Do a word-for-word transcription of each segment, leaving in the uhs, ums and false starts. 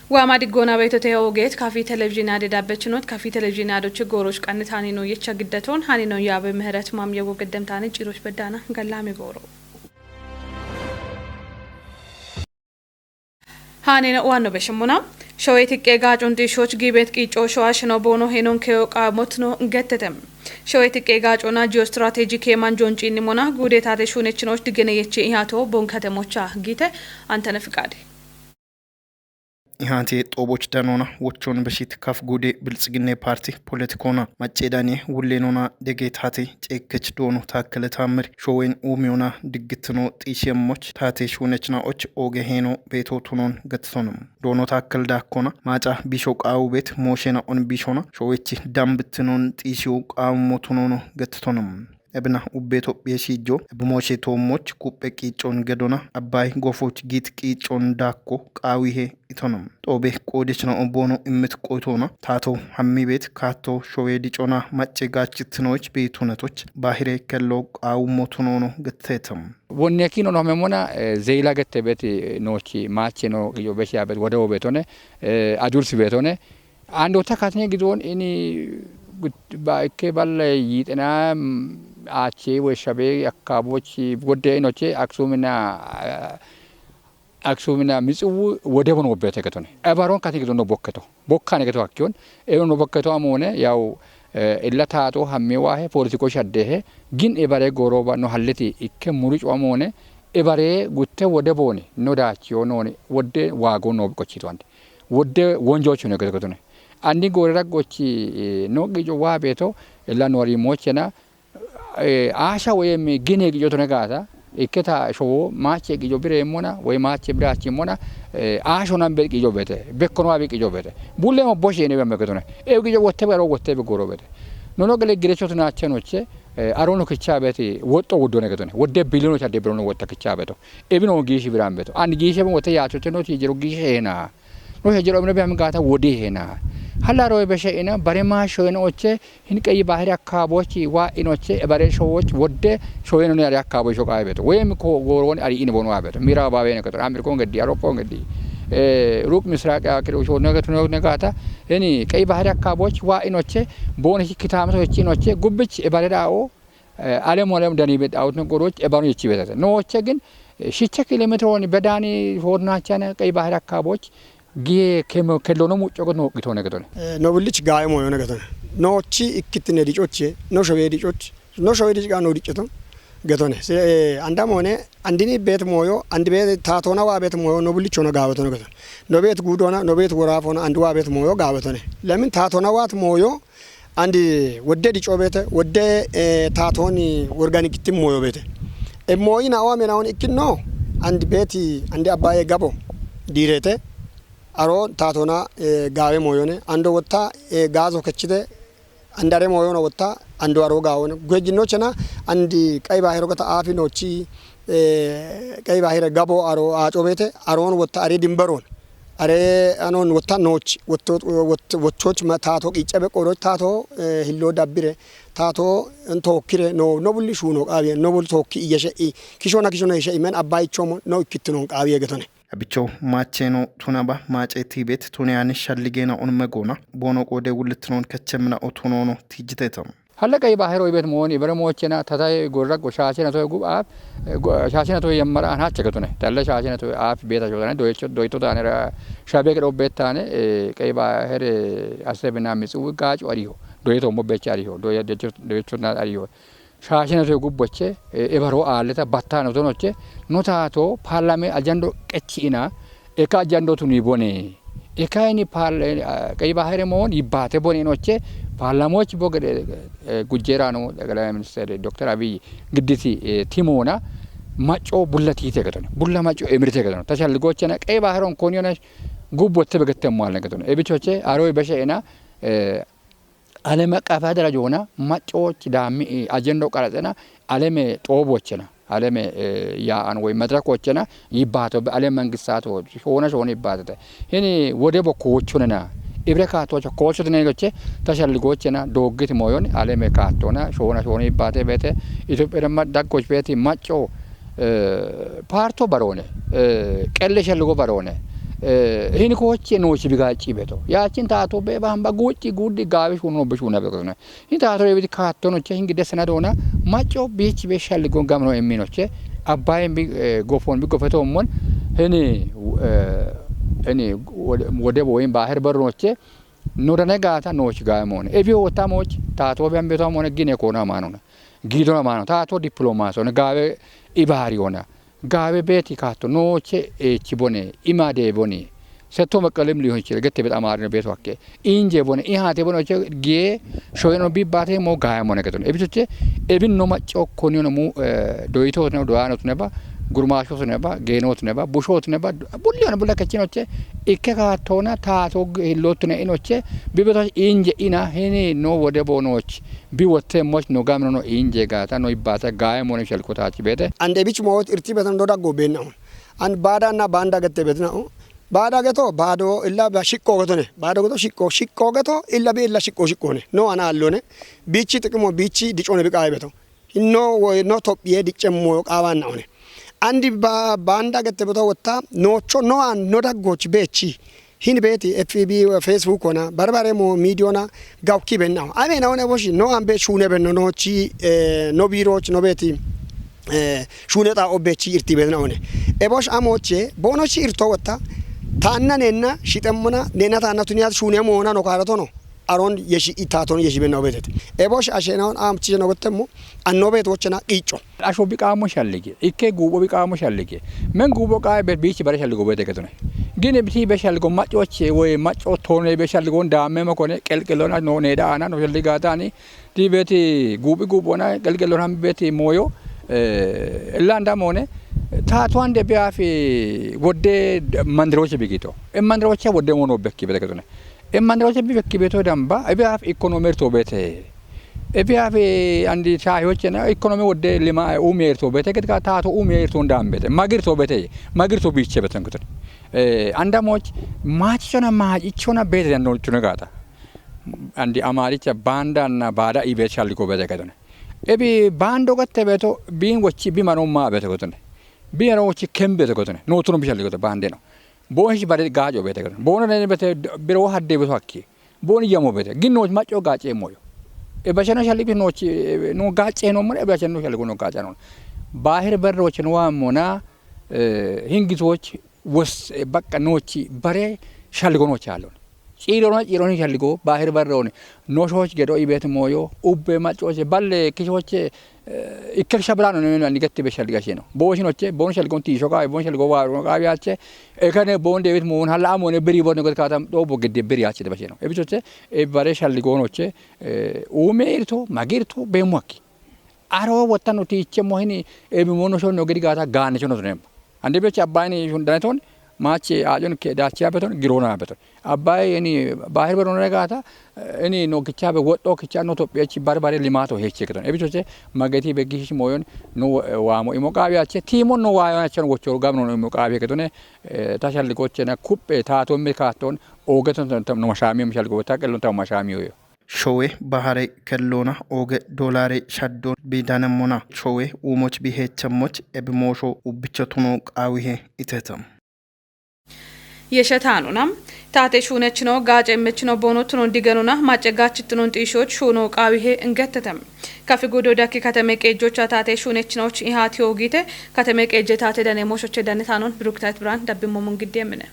Waama diggoona beetote oogeet kafi televizhiinaa dedaabbechunoot kafi televizhiinaa dochi gooroch qannitaani no yecha giddatoon hani no yaabe mihiret maam yego geddemtaani ciiroch beddaana gallaami gooro. Haanino waanno beshimuna. Showee tiqqee gaacun xiishooch giibeet qiiccoo showaa shino boono henon keyo qaamotno gettete. Showee tiqqee gaacuna jiyo istirateeji keeman joonci inimona guudee taate shuunechinoch diggene yechi ihaato bonkate mocha giite. Antene Fiqaade. Ihaate xooboch danoona wochon beshit kaf guude biltsiginne paarti poletikoona macceedaane wullenoona degee taate ceekkech doono taakkele taammir shoowen uumiyona diggittino xiishiyemmoch taate shuunechna och ooge heeno beeto tunoon gattitonum. Doono taakkele daakkona maaca bisho qaawu beet mooshena on bishona shoowechi dambittinoon xiisiyo qaawummo tunoono gattitonum. Ebina ubbe Itophiye shiijjo ebi mooshe toommoch kuphe qiiccon gedona abbay gofoch giit qiiccon daakko qaawihe itono. Xoobe qoodechna obboono immit qoytoona taato hammi beet kaatto showee dicona macce gaachitinoch beetunatoch baahire kello qaawummo tunoono getteetam. Wonne kino no memona, eh, zeyla gette beeti, eh, noochi maache no qiico beshiya beet wode wo beetone, eh, adulsi beetone. Ando ta katine giddon ini gut-, ba ikke balle yiixena, mm, aache woy shabe akkaabochi wodde inoche Aksumina, eh, Aksumina Mitsuwu wode bon wobbete getone. Ebaron katine giddon no bokketo. Bokkane geto hakkiyon. Ero no bokketo amone yaw, eh, illa taaxo hamme waahe politiko shaddehe. Gin ebare goroba no halliti ikke murucu amone ebare gutte wode boni no daachiyo noni wodde waago no qochito ande. Wodde wonjoochu ne geto getone. Andi goore raggochi, eh, no qiico waa beeto, ella noori moochena, eh, aasha woyem gine qiico tone gaata, ikke ta showo maache qiico bireemmona, woy maache biraachimmona, eh, aasho nan be qiico beete, bekkono abi qiico beete. Bulle mo boshe ne be me getone. E qiico wotte be aro wotte be goro beete. Nono gele girecho tunaachenoche, eh, arono kicha beeti woxxo woddone getone. Wodde biliono chadde birono wotta kicha beeto. Ebino giishi biran beeto. Andi giishe be wotte yaachoche no ti jiro giishe hena. No he jiro mino be am gaata wodi hena. Hala roe be she ina bare ma shoen oche hin qey bahri akkabochi wa inoche e bare showoch wodde shoen ne ari akkabo sho qae beeto. Wem ko goron ari ine bono abeto. Mira ba bene ko amir ko ngedi aro ko ngedi. Eh, ruk misraq akiro sho ne gato ne gaata. Heni qey bahri akkaboch wa inoche bon hi kitamato chi inoche gubbich e bare dao. Eh, alem alem dani bet awut ne goroch e banu yechi betete. No oche gin, eh, shicha kilometer woni bedani hodna chana qey bahri akkaboch gi kemo kello no mucco go no gitone getone. Eh, no bullich gae moyo ne getone. No chi ikkitine dicoche, no showe dicoch. No showe dic ga no diceto getone. Se, eh, andamone andini bet moyo, andi bet tatona wa bet moyo no bullich ona gawoto ne getone. No bet gudona, no bet worafona, andi wa bet moyo gawotone. Lemin tatona wat moyo, andi wodde dico beete, wodde, eh, taatooni worgani gittin mooyo beete. E mooyi na owa mena on ikkinno, andi beeti, andi abbaye gabo diireete, aro taatoona, eh, gaawe mooyone, ando wotta, eh, gaazo kechite, andare mooyono wotta, ando aro gaawone. Gwejjinnochena, andi qay baahiro gata aafi noochi, eh, qay baahire gabo aro aaco beete, aroon wotta are dimbaroon. Are anon wotta nooch, wotto, wot-, wochoch ma taato qiicabe qoroch taato, eh, hillo dabbire, taato tookkire no, no bulli shuuno qaabiye, no bulli tookki iyeshe i, kishona kishona ishe imen abbayichomo no ikkittinon qaabiye getone. Abicho maacheno tunaba maace tiibet tuniyani shalligeena onume goona, boono qoode wullittinon kechemina otunoono tiijjiteeta. Halla qey baahiro ibet mooni, ibere moochena, tatay gorra go shaashena toy gub aap, eh, go-, shaashena toy yemmara an hacha getune. Talle shaashena toy aap beeta shootane, doycho, doyto taanera shabe ke dhobbettaane, eh, qey baahire asebina mitsu gaacu ariho. Doyto mo becha ariho. Doy-, doycho, doycho na ariho. Shaashena toy gubboche, eh, ebaro aaleta battano tonoche, no taato parlame ajando qechi ina, eka ajando tuni bone. Eka ini pal-, eh, qey baahire moon yibbaate bone inoche, parlamoch bo gede, eh, gujjeerano, Xeqlay Minister Dokter Abiy gidditi, eh, timoona, macco bulla tiite getone. Bulla macco emirite getone. Tashalligochena qey baahiron koniyona gubbotte begettemmo alne getone. Ebichoche, aro beshe ina, eh, Alem aqafa daraja hoona maccoch daammi, eh, ajendo qaraxena aleme xoobochena. Aleme, eh, yaa'an woy madirakochena yibbaato be alem mangistato shoona shoona yibbaatete. Hini wode bokko wochonena. Ibre kaatocha koochote negoche tashalligochena dooggiti mooyon aleme kaatona shoona shoona yibbaate beete. Itophiya damma daggoch beeti macco, eh, paarto baroone, eh, qelle shalligo baroone. Hini kooche noochi bigaacci beto. Yaachin taato be bahamba guucci guuddi gaabe shuuno be shuuna be kosona. Hini taato reebiti kaattonoche hingi desena doona macco biichi be shalligon gamno emminoche. Abbayin bi gofon bi gofetommon hini hini wode boyin baaher bernoche. Nodane gaata noochi gaaymoone. Ebiyo wotamooch taato be ambeto amoone gine koona maanona. Giidona maano taato diplomaasona gaabe ibaariyona. Gaawe beeti kaatto nooche eechi bone, ima dee bone. Setto meqqalim lihoon ichire gette bet amaarino beeto hakke. Inje bone, ihate bone oche giye shoyeno bibbate mo gaaya mone keton. Ebichoche ebin no macco koniono mu doyito ne doyano ne ba gurmasho ne ba geno ne ba busho ne ba bulli on bulla kechinoche ikke kaattona taato hillotune inoche bibeto inje ina hini no wode bonoch. Bi wotte moch no gamno no inje gata no ibbata gaye mone shal kotachi bete. Ande bich mot irti betan do daggo benna. An baada na banda gette betna. Baada geto baado illa ba shikko getone. Baado geto shikko shikko geto illa bi illa shikko shikkone. No ana allone. Bichi tiqimo bichi dicone bi qaye beto. Inno wo no tophiye dicemmo qawanna one. Andi ba banda gette beto wotta nocho no an no daggoch bechi. Hini beeti F B, Facebook ona barbare mo miidiyona gawki benna. Ame na one boshi no ambe shune benno no chi no biroch no beeti shune ta obbe chi irti benna one. E bosh amoche bono chi irto wotta tanna nenna shitemmona nenna tanna tuniyat shune mo ona no karatono. Aron yeshi itaton yeshi benna obetete. E bosh ashena on am chi no gottemo anno beet wochena qicho. Asho biqaamo shallige, ikke guubo biqaamo shallige. Men guubo qae be biichi bare shalligo bete ketone. Gine biti be shalligo maccoche woy macco tone be shalligo daamme ma kone qelqelona no ne daana no shalliga tani. Ti beti guubi guubona qelqelona beti moyo. Eh, landa mone ta to ande be afi wodde mandiroche bigito. E mandiroche wodde mono bekki bete ketone. E mandiroche bi bekki beto damba e be afi ekonomer to bete. Ebi afi andi sahiyochena ekonomi wodde lima umiyer to bete ketka tato umiyer to ndambete magir to bete magir to biche beten kutur. Andamoch machichona machichona bete dando chuna gata. Andi amaricha banda na bada ibe shalliko bete ketone. Ebi bando gatte beto bin wochi bi mano ma bete kotone. Bi mano wochi kembe bete kotone. No tuno bi shalliko bande no. Bo hish bare gajo bete ketone. Bo no ne bete biro hadde beto hakki. Boni yamo bete gin nooch macco gaacce moyo. E bashano shalli bi nooch no gaacce no mare e bashano shalli no gaacce no. Bahir barroch no amona hingitoch wos bakka nooch bare shalli go nooch alon. Ciiro no ciiro ni shalli go bahir barrone no shoch gedo ibet moyo ubbe maccoche balle kishoche. Ikkel shabrano ne ani gatti be shalli gasheno. Bo shinoche bon shalli gon tisho ka bon shalli go waru ka biache. E kane bon debit mon hala amone beri bon go katam do bo gedde beri ache de basheno. E bichoche e bare shalli gonoche. Ume irto magirto be moki. Aro wottano tiche mohini e bi mono shonno gedi gata gane shono nem. Ande be chabani shundane ton mache ajon ke dachi abeton girona abeton. Abbay eni bahir beron regata eni no kicha be woddo kicha no tophiya chi barbare limato heche keton. Ebichoche mageti be gish moyon no wamo imo qabiya che timo no wayo na chen wocho gamno no imo qabiya ketone. Tashal goche na kuppe tato me katon ogeton no mashami mashal go ta kelon ta mashami yo. Showe bahare kellona oge dolare shaddon bidanemmona showe umoch bihechemmoch ebimosho ubbichotuno qawihe itetam. Yeshetaanuna taate shuunechino gaaceemmechino boonottunon digenuna macce gaachittunon xiishooch shuuno qaawihe ingettete. Kafi gudo dakki katame qeejjocha taate shuunechinoch ihaati hoogite katame qeejje taate dane mooshoche danetaanon Birukitayit Biraan dabbimmo mungiddeemmine.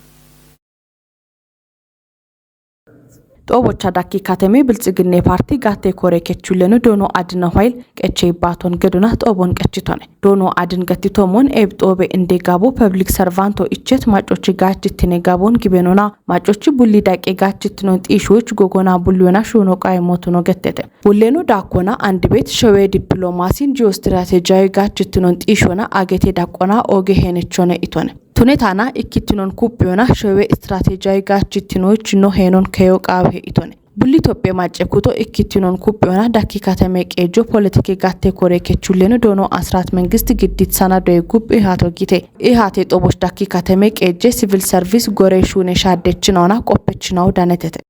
Xoobocha dakki katame bilxiginne parti gatte kore kechulleno doono adina hoyil qeche ibbaton gedona xoobon qechitone. Doono adin gattitomon eb xoobe inde gabo public servanto ichet maccochi gachittine gabon gibenona maccochi bulli daqe gachittinon xiishoch gogona bulliyona shuuno qaye motono gettete. Bulleno dakkona andibet showe diplomasin geostrategiyawi gachittinon xiishona agete daqqona oge henechone itone. Tunetana ikkittinon kuphiyona showe strategiyawi gachittinoch no henon keyo qaawihe itone. Bulli Itophiya macce kuto ikkittinon kuphiyona dakki katame qeejjo politiki gatte kore kechulleno doono asrat mengist giddit sanadoye gub ihato gite. Ihate xoboch dakki katame qeejje civil service gore shuune shaaddechinawona qoppechinawo danetete.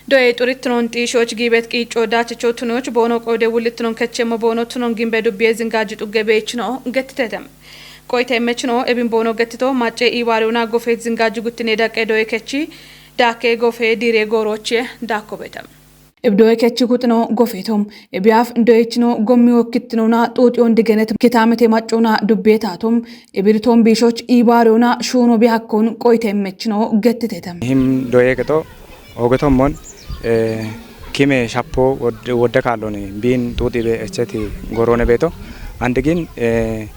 Doye xurittinon xiishooch giibet qiicco daachicho tunoch boono qoode wulittinon kechemmo boono tunon gimbe dubbiye zingaaji xugge beechino gettitete. Qoyta immechino ebin boono gettito macce iibaariyoona gofeet zinggaajji guttine daqqe doye kechi daakke gofee diire gooroochie daakko beetam. Ibdoye kechi kuxino gofeetom. Ebiyaaf doyechino gommi wokkittinona xuuxiyoon digenet kitaamete maccoona dubbeetaatom. Ibiritoon biishoch iibaariyoona shuuno bihakkon qoyta immechino gettitetam. Him doye keto Ogeto mon, eh, kime shappo wod-, wodde kaalloni biin xuuxibe echeti gorone beeto. Andigin, eh,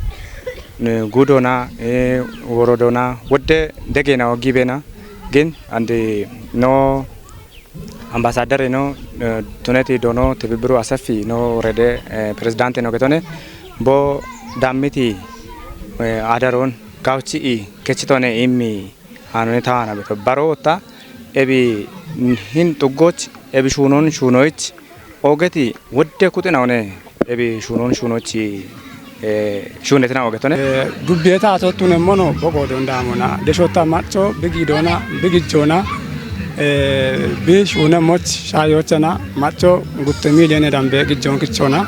n-, gudona, eh, worodona, wodde degena ogibena. Gin, andi no ambasadare no, eh, tuneti dono tibibiru asafi no rede, eh, presidente no getone. Bo dammiti, eh, adaron gauchi i kechitone immi hanone taana beto. Baro wotta ebi hin xuggoch ebi shuunon shuunoich ogeti wodde kuxina one ebi shuunon shuunochi, eh, shuunetina ogetone. Eh, dubbiye taatottunemmono boqoodon daamona. Deshotta macco bigidona, bigijjona, eh, bi shuunemmoch shaayochana macco gutte miiliyone dambe gijjonkichona.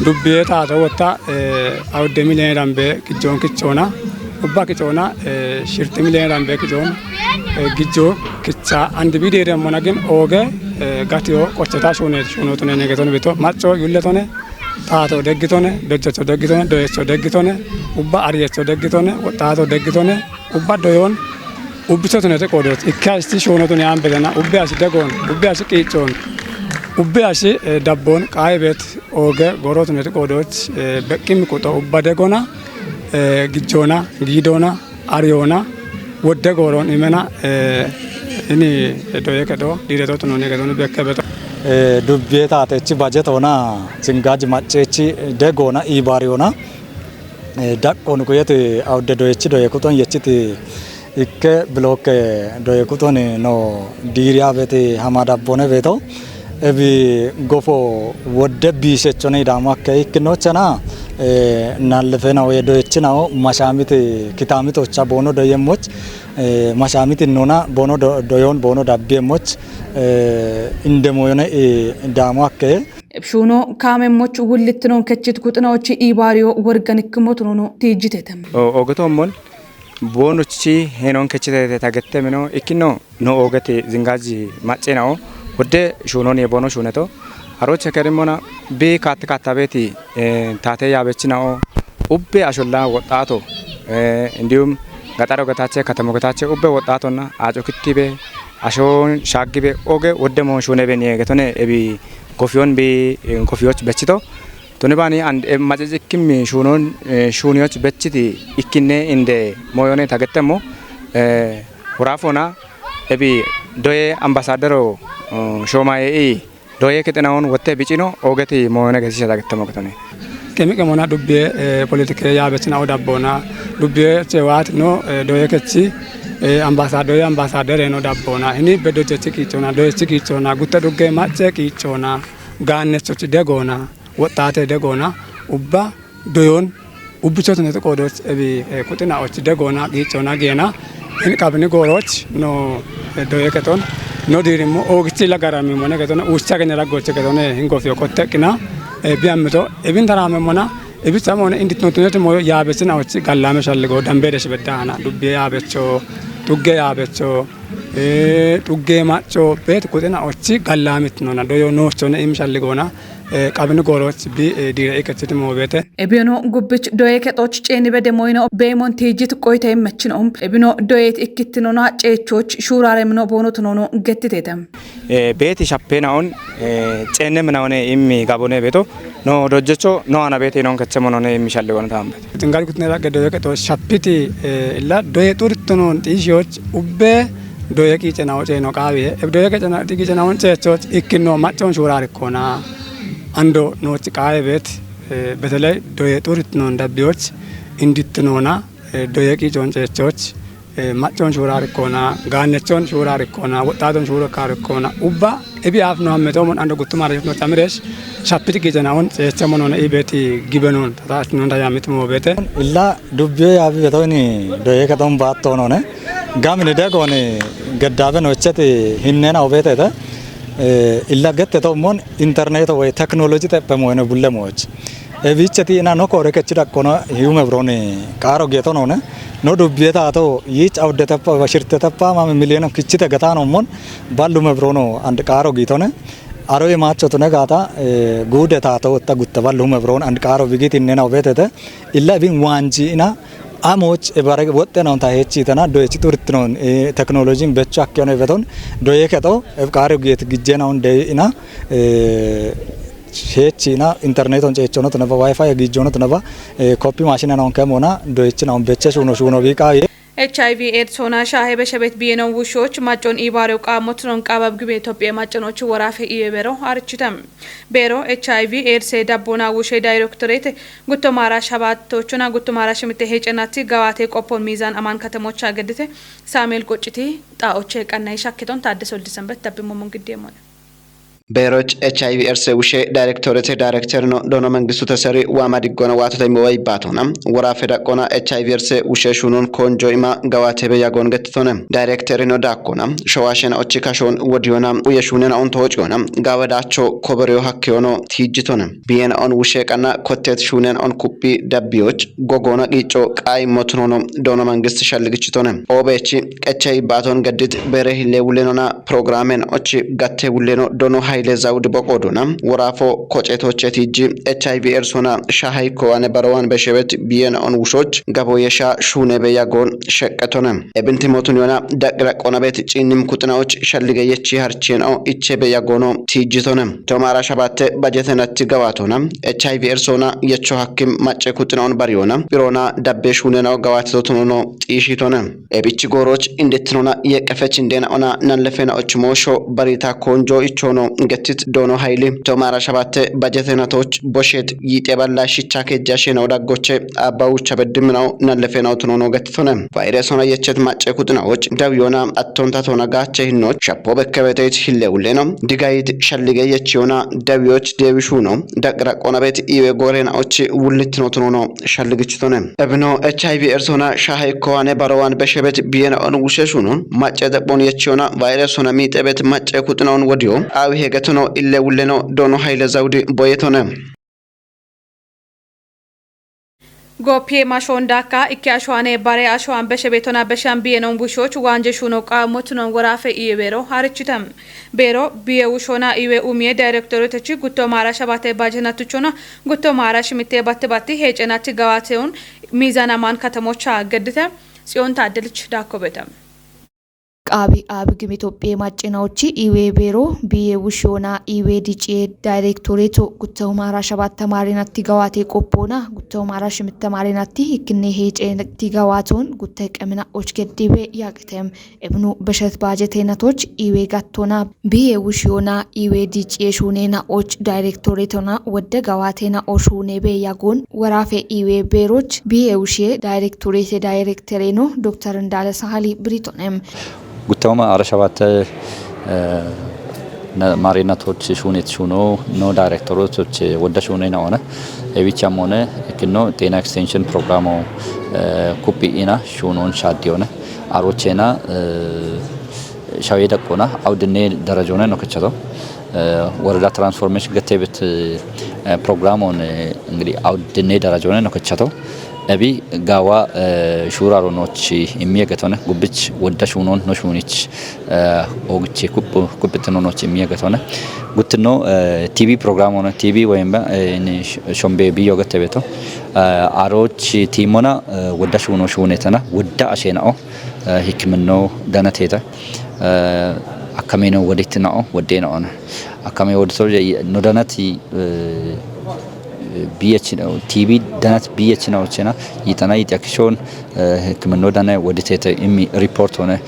Dubbiye taato wotta, eh, awudde miiliyone dambe gijjonkichona. Ubba kichoona, eh, shirti miiliyone dambe kichoon, eh, gijjo kicha andi bideedemmona gin ooge, eh, gatiyo qocheta shuune, shuunotunene geton bito. Macco yulletone, taato deggitone, dojjocho deggitone, doyecho deggitone, ubba ariyecho deggitone, woxxaato deggitone, ubba doyoon, ubbichotunete qoodoot. Ikka isti shuunotune ambetena, ubbe ashi degoon, ubbe ashi qiichoon, ubbe ashi, eh, dabboon qaayibet ooge goorotunete qoodooch, eh, beqqimmi quxo ubba degona, eh, gijjoona, giidoona, ariyoona, wodde gooroon imena, eh, ini doye kedo, diireto tunone gedoni bekke beto. Eh, dubbiye taatechi bajetoona, zinggaaj macceechi degoona, iibaariyoona, eh, daqqoon kuyeti awudde doyechi doye kuxon yechiti ikke blokke doye kuxon no diiriya beeti hama dabbone beeto. Ebi gofo wodde biishechone idaamo akke ikkinochana, eh, nallefena oye doyechinao mashaamiti kitaamitocha boono doyemmoch, eh, mashaamiti nona boono do-, doyon boono dabbiyemmoch, eh, indemoyone, eh, idaamo akke. Ebshuuno kaamemmoch wullittinon kechit kuxinochi iibaariyo worganikkimotunono tiijjitetem. O-, ogetommon boonochi henon kechitete tagettemino ikkino no oogete zinggaaj macceenao wodde shuunon ye boono shuuneto. Aroche kerimmona bi kaatti kattabeeti, eh, taate yaabechinao ubbe asholla woxxaato, eh, indiyum gaxar ogetache, katama ogetache ubbe woxxaatonna aaco kittibe ashon shaaggibe oge wodde moon shuunebe niye getone ebi gofiyon bi, eh, gofiyoch bechito. Tuni baani and, eh, macecikkim shuunon, eh, shuuniyoch bechiti ikkinne inde moyone tagettemmo, eh, Huraafona ebi doye ambasadero, eh, shoomaye i doye kixinawon wotte bicino oogeti moyone gesisha dagettomo getone. Kemi qemona dubbiye, eh, politike yaabechina o dabboona. Dubbiye chewaat no, eh, doye kechi, eh, ambasadere, ambasadere no dabboona. Ini bedo jechi kiichona, doyechi kiichona, gutte dugge macce kiichona, gaannechochi degoona, woxxaate degoona, ubba doyon ubbichotinete qoodooch ebi, eh, kuxinaoch degoona giichoona geena hin qabini goorooch no, eh, doye keton no diirimmo oogichi la garamimone ketone uucha gene raggoche ketone hin gofiyo kotteqqina, eh, biyammito ebin taramemmona ebicha mone inditnotinete moyo yaabechinaoch gallame shalligo dambedesh beddaana dubbiye yaabecho, tugge yaabecho, eh, tugge macco beet kuxinaoch gallamitnona doyo noochone im shalligoona, eh, qabini goorooch bi, eh, diire ikechiti moobeete. Ebiyeno gubbich doye kexoch ceenibe demoyino beemon tiijjit qoyta immechino. Ebino doyeet ikkittinona ceechoch shuuraaremino boonotunono gettitetem. Eh, beeti shappeenaon, eh, ceenne minaone immi gabone beeto. No dojjecho no ana beeti non kechemo none immi shalligono taambete. Tingal gutne ragge doye kexo shappiti, eh, illa doye xurittonon xiishiyoch ubbe doye qiicenao ceeno qaawiye. Eb doye qiicena-, qiicenaon ceechoch ikkino maccon shuuraarikkona. Ando nooch qaaye beet, eh, beteley doye xuritnon dabbiyoch indittinona, eh, doye qiicon ceechoch, eh, maccon shuuraarikkona, gaannechon shuuraarikkona, woxxaaton shuurakaarikkona. Ubba ebi aaf no hammetoomon ando guttumara no tamiresh, shappiti qiicenaon ceechemonone i beeti gibenon, tata astinonta yaamit moobeete. Illa dubbiyo yaabi betoyni doye keton baattoonone. Gamini degooni geddaabe nocheti hinnena obeetete. Eh, illa gette tommon interneto woy teknoloji xeppe moyne bulle mooch. Ebichati ina no kore kechi dakkona hiume brone qaro geto none. No dubbiye tato yich awde tappa bashirte tappa ma miliyon kichite gatano mon ballume brono and qaro gitone. Aro ye macho tune gata gude tato ta gutta ballume bron and qaro bigit innena obetete. Illa bin wanji ina amoch ebare wotte non ta hechi tana doyechi turtinon technology becho akkione beton doye keto eb qaro git gijjena on de ina hechi ina interneton cechono tana ba wifi gijjono tana ba copy machine non kemona doyechi non beche shuno shuno bi qaye. H I V ኤድስ ሆና ሻሄ በሸቤት ብዬነው ውሾች ማጮን ኢባሬው ቃሞት ኖን ቃባብ ግቤ ኢትዮጵያ ማጨኖች ወራፌ ኢየ ቤሮ አርችተም ቤሮ ኤች አይ ቪ ኤድስ ዳቦና ውሼ ዳይሬክቶሬት ጉቶማራ ሸባቶቹና ጉቶማራ ሽምቴ ሄጨናቲ ገዋቴ ቆፖን ሚዛን አማን ከተሞች አገድቴ ሳሜል ቁጭቲ ጣኦቼ ቀናይ ሻኬቶን ታደሰ ወልድ ሰንበት ደብሞ መንግዴ ሞነ Beeroch H I V erse wushe directorate director no dono mengistu teseri wama diggona waatota imo wayibbaatona worafe daqqona H I V erse wushe shunon konjo ima gawatebe yagon gettitone director no dakkona showashena ochi kashon wodiyona uye shunena on toociyona gawadacho kobereyo hakkeyono tiijjitone biyena on wushe qanna kottet shunen on kuphi dabbiyoch gogona qiicco qaayimmotunono doono mangist shalligichitone. Oobeechi qecha ibbaaton gaddit beere hille wulenona pirogiraamen ochi gatte wuleno doono hayile zawudi boqoodona woraafo koceetooche tiijji H I V ersona shahaykko ane barowan beshebet biyena on wushoch gabo yesha shuunebe yagoon sheqqetone. Ebinti mootun yona daqiraqonabet ciinnim kuxinaoch shallige yechi harchien o ichebe yagoono tiijjitone. Tomaara shabatte bajetenatti gawaatona H I V ersona yecho hakkim macce kuxinaon bariyona birona dabbe shuunenao gawaatitotunono xiishitone. Ebich gooroch indettinona yeqqefech indena ona nanlefena och moosho barita konjo ichono gettit doono hayli tomaara shabatte bajetenatoch boshet yiixe balla shicha kejja shenao daggoche abba wucha beddiminao nanlefenao tunono gettitone. Vayresona yechet macce kuxinaoch dawiyona attontatona gaache hinnoch shappo bekkebeteit hille wulleno digayit shallige yechiyona dawiyoch deewishuno daqiraqonabet iwe goorenaoch wullitinotunono shalligichitone. Ebino H I V ersona shahaykko ane barowan beshebet biyena on wushe shunon macce depon yechiyona vayresona miixebet macce kuxinaon wodiyo awi hegetono ille wulleno doono hayile zawudi boyetone. Gopiye mashon daka ikke ashwane bare ashwan beshe betona beshan biyenon bushoch wanje shuno qa motunon worafe iye bero harichitam. Bero biye wushona iwe umiye direktorotechi gutto mara shabate bajena tuchona gutto mara shimite batte batti hecenati gawateun mizan aman katamocha geddite Tsiyon Taddelich dakko betam. Qaabi aabigim Itophiye maccinaochi iwe beero biye wushiyoona iwe diciye dayrektoreto guttahumara shabatta maarinatti gawaate qoppoona guttahumara shimitta maarinatti hikkinne heecenatti gawaaton gutta qemina och geddibe yaaqitem. Ebnu beshet baajeteenatoch iwe gattona biye wushiyoona iwe diciye shuunena och dayrektoretona wodde gawaatena oshuunebe yagon woraafe iwe beeroch biye wushiye dayrektorete dayrektereno Doktor Indale Sahali Biritonem. Guttama ara shabatte marinatoch shunet shuno no directorotoch wodda shunena ona ebicha mone ekino tena extension programo kuppi ina shunon shadiyona arochena shawe daqqona awdinne darajone no kechato worada transformation gattebet programon እንግዲህ awdinne darajone no kechato ebi gawa shuraro noch immiye getone gubbich wodda shunon no shunich ogiche kubbitino noch immiye getone guttino T V program ono T V wayimba shombe biyo gettebeto aroch timona wodda shuno shunetana wodda ashenao hikimino danateta akkameno woditnao woddenao akkame wodito no danati biyachina T B danat biyachina ochena yitana yitakishon hikimino dana woditete imi report one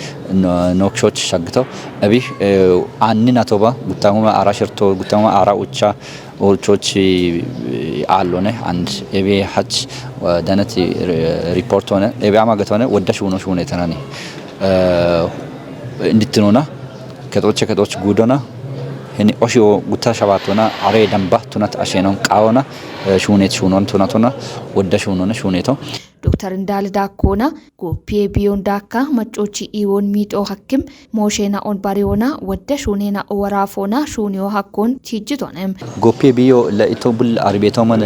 nokshoch shagto abi anni natoba guttamuma ara shirto guttamuma ara ucha ochochi allone and ebe hach danat report one ebe ama gatone wodda shuno shune tanani inditnona ketoche ketoch gudona Hini oshio gutta shabatona are damba tunat ashenon qaona shunet shunon tunatona wadda shunona shuneto. Doktar Ndaal Daakkoona gooppiye biyoon daakka maccoochi iiwoon miixoo hakkim moosheena'oon bariyoona wadda shuuneena'o waraafoona shuuniyoo hakkoon tiijjitoone. Gooppiye biyo la'ito bul arbetoman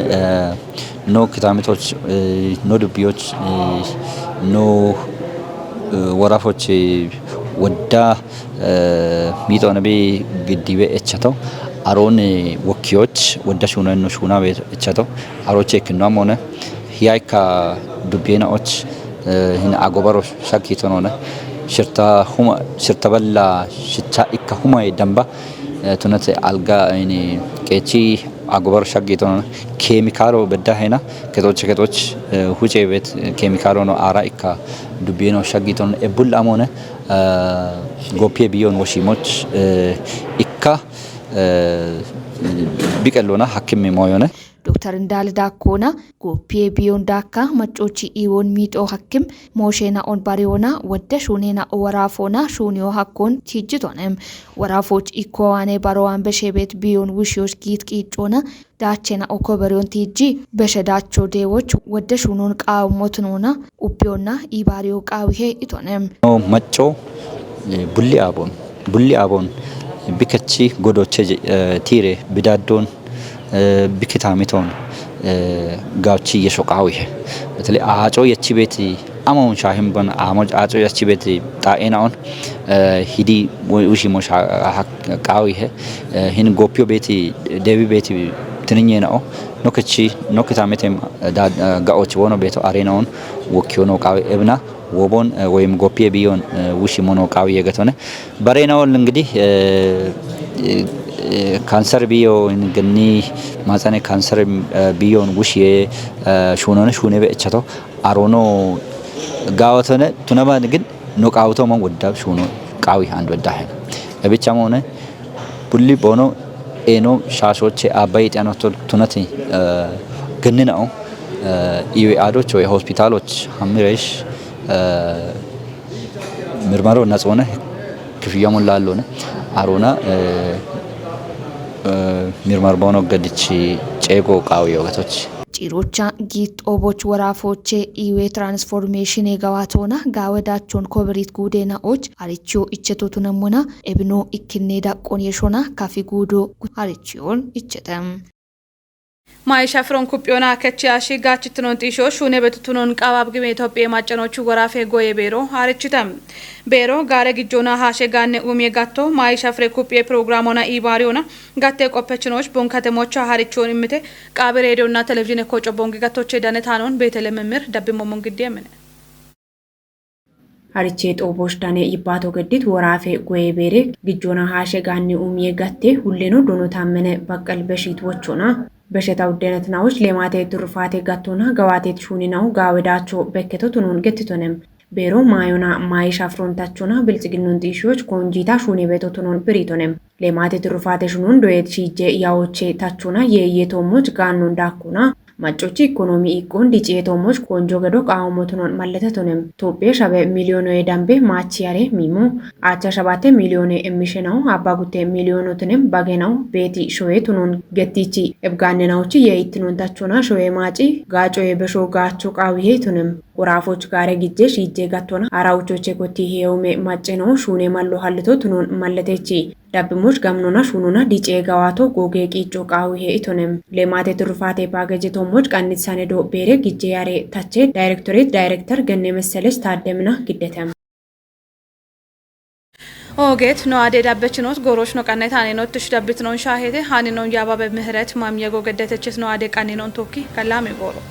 no kitamitoch no dubbiyoch no waraafoch wadda miixoona bi giddibe echato aroon wokkiyoch wadda shuunenno shuunabe echato arooche ekkinno amoone. Hiyaykka dubbiyena'och hin agobaro shaggitonone shirta huma shirta balla shicha ikka humaye damba tunate alga ini qeechi agobaro shaggitonone keemikaalo bedda hena kexoche kexoch huce bet keemikaalo no ara ikka dubbiyeno shaggitonone ebbul amone gopiye biyon woshimoch ikka biqellona hakkimi moyone. Doktar Ndaal Daakkoona gooppiye biyoon daakka maccoochi iiwoon miixoo hakkim moosheena'oon bariyoona wadda shuuneena'o waraafoona shuuniyoo hakkoon tiijjitoone. Waraafooch ikkoo waane barowaan beshebeet biyoon wushiyoch giit qiiccoona daacheena'o koberiyoon tiijji beshe daachoo deewoch wadda shuunoon qaawummootinoona ubbiyoonna iibaariyoo qaawihe itone. Maccoo bulli aaboon bulli aaboon bikachi godoche tiire bidaaddoon bikitaamitoon gaawchi yesho qaawihe. Betele aaco yachi beeti amon shaahin ban amo aaco yachi beeti xaa'eena'on hidi wushimo qaawihe. Hin gooppiyo beeti deebi beeti tininyena'o nokechi nokitaamite ga'ochi wono beeto areena'on wokkiyono qaawi ebna wobon woyim gooppiye biyon wushimono qaawi yegetone. Bareena'ol እንግዲህ ካንሰር biyo gani maatsane ካንሰር biyon wushiye shuunone shuunebe echato arono gaawatone tunaban gin no qaawuto man wadda shuuno qaawi hand wadda hena. Ebicha moone bulli boono eeno shaashoche aabbayi xiyanotol tunati gannina'o iwe aadocho ye hospitaloch hammiresh mirmaro naxoone ክፍያሙን ላለሆነ አሮና mirmar boono gadichi ceego qaawi yoogatoch. Ciirocha giixxooboch waraafooche iiwe tiraansfoormeeshine gawaatoona gaawedaachoon koberiit guudeena'och harichiyo ichetotunammona ebinoo ikkinnee daqqoon yeshoona kafi guudo harichiyoon ichete. Maayisha firoon kuphiyona kechi ashi gaachitinoon xiisho shuune betutunoon qawaab gime Itophiye maccanochu woraafe goye beero haarichite. Beero gaare gijjoona haashe gaanne umiye gatto maayisha fire kuphiye pirogiraamona iibaariyona gatte qoppechinoch bunkate mocha haarichoon immite qaabe reediyonna televizhiine koco bongi gattoche dane taanoon Beetele Memir dabbimmo mungiddi emine. Harichee xoobosh dane yibbaato geddit woraafe goye beere gijjoona haashe gaanni umiye gatte hulleno dono taammene baqqal beshiit wochoona. Besheta uddenetnawoch leemaate turrufaate gattoona gawaatet shuuninawu gaawe daacho bekketo tunoon gettitonem. Beero maayona maayisha firontachona bilxiginnon xiishiyoch koonjiita shuune beto tunoon biriitonem. Leemaate turrufaate shunoon doyet shiijje yawoche tachona yeeyye toommoch gaannon daakkona. Maccochi ikkonoomi iqqoon diciye toommoch koonjo gedo qaawammo tunoon mallatetonem. Toophiye shabe miliyoonoye dambe maachi yare miimo. Aacha shabatte miliyoone emmishenawu abba gutte miliyoonotunem bagenawu beeti shoye tunoon gettichi ebgaannenawochi yeeyittinoon tachona shoye maaci gaacoye besho gaacho qaawihe tunem. Woraafoch gaare gijje shiijje gattona hara uchoche kotti heewume macceno shuune mallo hallito tunoon mallatechi. Dabbimoch gamnona shuunona dicee gawaato googee qiicco qaawihe itonem. Leemaate turrufaate paageje tommoch qannitsane do beere gijje yare tache daayirektoreet daayirekter genne messelech taaddemina giddetem. Oogeet no aade dabbechinoot gooroch no qannet haaninoottish dabbitinoon shaahete haaninoon yaababe mihret maamyego geddetechis no aade qanninoon tokki kallaame gooro.